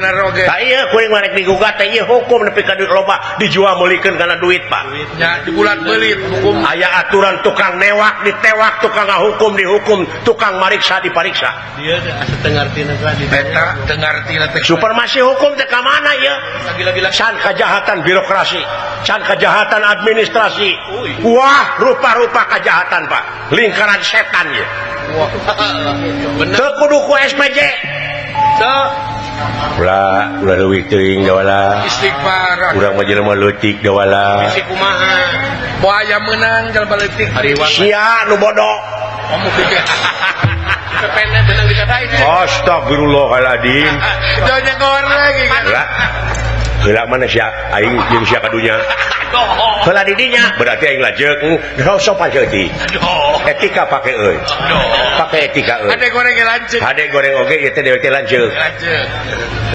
Bener oge. Tah, ieu kuring mah rek digugat teh, ieu hukum nepi ka duit loba dijual meulikeun kana duit, Pak. Nya, dibulat belit hukum. Aya aturan, tukang newak ditewak, tukang ngahukum dihukum, tukang mariksa dipariksa. Dia asa teu ngarti di Eta teu ngarti teh. Supremasi hukum teh ka mana ya? Lagi-lagi. Can kejahatan birokrasi, can kejahatan administrasi. Wah, rupa-rupa kejahatan, Pak, lingkaran setan ya. Wah, bener. Teu kudu ku SPJ. So, ulah, ulah leuwih teuing dawala. Istighfar. Urang mah jelema leutik dawala. Bisi kumaha? Buaya menang jalan balik. Hariwang. Sia nu bodoh. Kamu pikir. PPN benang dikatain. Astagfirullahaladzim. Jangan goreng kan. Lah, heula mana sia, aing jeung sia kadunya. Heula di dinya berarti aing lanceuk. Sopan saeutik. Etika pake euy. Pake etika euy. Ada goreng lanceuk. Hade goreng oge ieu teh dewek teh lanceuk. Lanceuk.